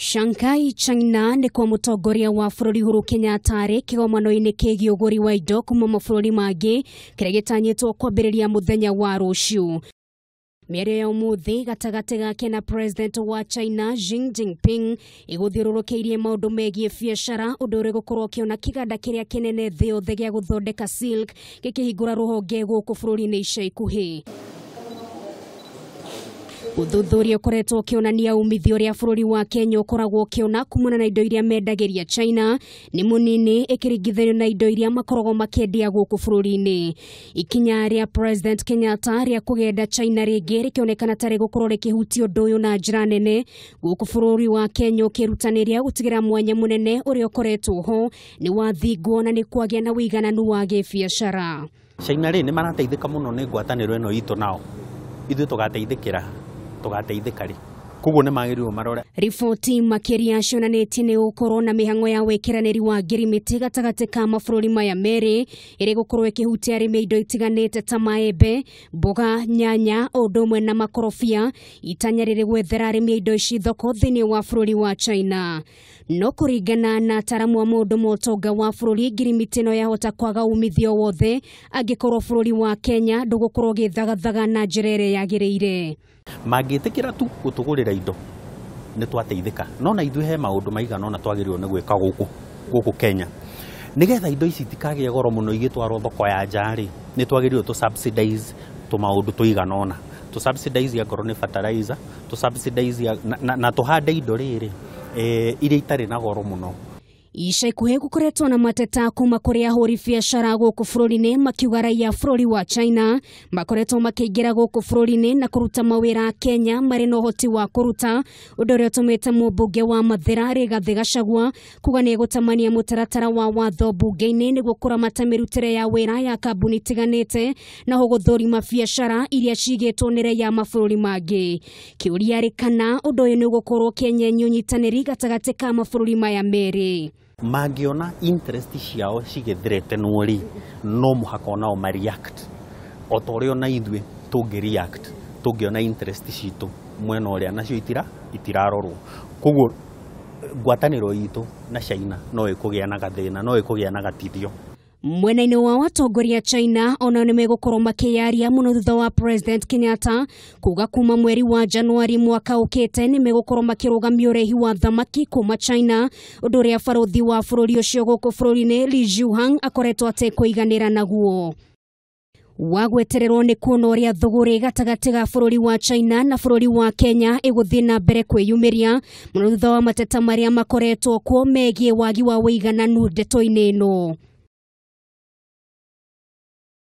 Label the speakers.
Speaker 1: Shanghai, China nĩ kwa mũtongoria wa bũrũri Uhuru Kenyatta arĩ kĩgomano-inĩ kĩgiĩ ũgũri wa indo kuma mabũrũri mangĩ kĩrĩa gĩtanyĩtwo kwambĩrĩria mũthenya wa rũciũ. Mĩario ya ũmũthĩ gatagatĩ gake na President wa China Xi Jinping ĩgũthiũrũrũkĩirie maũndũ megiĩ biacara, ũndũ ũrĩa ũgũkorwo ũkĩona kĩganda kĩrĩa kĩnene thĩ yothe gĩa gũthondeka silk gĩkĩhingũra rũhonge gũkũ bũrũri-inĩ ica ikuhĩ. Ũthuthuria ũkoretwo ũkĩonania umithio ũrĩa bũrũri wa Kenya ũkoragwo ũkĩona kumana na indo iria mendagĩria China nĩ mũnini ĩkĩringithanio na indo iria makoragwo makĩendia gũkũ bũrũri-inĩ. Ikinya rĩa President Kenyatta rĩa kũgenda China rĩngĩ rĩkĩonekana ta rĩgũkorwo rĩkĩhutia ũndũ ũyũ na njĩra nene gũkũ bũrũri wa Kenya ũkĩrutanĩria gũtigĩra mwanya mũnene ũrĩa ũkoretwo ho nĩ wathingwo na nĩ kwagĩa na ũigananu wa gĩbiacara.
Speaker 2: China rĩ nĩ marateithĩka mũno nĩ ngwatanĩro ĩno itũ nao, ithuĩ tũgateithĩkĩra tũgateithĩka rĩ, koguo nĩ magĩrĩirwo marore.
Speaker 1: Riboti makĩria cionanĩtie nĩ gũkorwo na mĩhang'o ya wĩkĩranĩri wa ngirimiti gatagatĩ ka mabũrũri maya merĩ ĩrĩ gũkorwo ĩkĩhutia arĩmi a indo itiganĩte ta maembe, mboga, nyanya o ũndũ ũmwe na makorobia, itanya rĩrĩ gwethera arĩmi a indo ici thoko thĩinĩ wa bũrũri wa China. No kũringana na ataramu a maũndũ ma ũtonga wa bũrũri, ngirimiti ĩno yahota kwaga umithio wothe angĩkorwo bũrũri wa Kenya ndũgũkorwo ũgĩthagathaga na njĩra ĩrĩa yagĩrĩire.
Speaker 2: Mangĩtĩkĩra tu gũtũgũrĩra indo nĩ twateithĩka, no na ithuĩ he maũndũ maigana ũna twagĩrĩirwo nĩ gwĩka gũkũ Kenya nĩgetha indo ici itikagĩe goro mũno igĩtwarwo thoko ya nja rĩ, nĩ twagĩrĩirwo tũ subsidize tũmaũndũ tũigana ũna, tũ subsidize angorwo nĩ fertilizer, tũ subsidize na tũhande indo rĩrĩ iria itarĩ na goro mũno.
Speaker 1: Ica ikuhĩ gũkoretwo na mateta kuma kũrĩ ahũri biacara gũkũ bũrũri-inĩ makiuga raia a bũrũri wa China makoretwo makĩingĩra gũkũ bũrũri-inĩ na kũruta mawĩra Kenya marĩ na ũhoti wa kũruta, ũndũ ũrĩa ũtũmĩte mũmbunge wa Mathĩra Rigathĩ Gachagua kuga nĩ egũtamania mũtaratara wa watho mbunge-inĩ nĩguo kũramata mĩrutĩre ya wĩra ya kambuni itiganĩte na ho gũthũrima biacara iria cigĩtwo nĩ raia a mabũrũri mangĩ. Kĩũria rĩ kana ũndũ ũyũ nĩ ũgũkorwo ũkĩenyenya ũnyitanĩri gatagatĩ ka mabũrũri maya merĩ.
Speaker 2: Mangĩona interest ciao cigĩthreatenwo rĩ, no mũhaka onao ma react o ta ũrĩa ona ithuĩ tũngĩ react tũngĩona interest citũ mwena ũrĩa nacio itirarorwo. Koguo ngwatanĩro itũ na China no ĩkũgĩa na gathĩna, no ĩkũgĩa na gatithio.
Speaker 1: Mwena-inĩ wa atongoria China onao nĩ megũkorwo makĩyaria mũno thutha wa President Kenyatta kuga kuma mweri wa Januari mwaka ũkĩte nĩ megũkorwo makĩrũgamia ũrehi wa thamaki kuma China, ũndũ ũrĩa barũthi wa bũrũri ũcio gũkũ bũrũri-inĩ Li Zhuhang akoretwo atekũiganĩra naguo. Wa gwetererwo nĩ kuona ũrĩa thũgũrĩ gatagatĩ ga bũrũri wa China na bũrũri wa Kenya ĩgũthiĩ na mbere kwĩyumĩria mũno thutha wa mateta marĩa makoretwo kuo megiĩ wagi wa ũigananu ndeto-inĩ ĩno.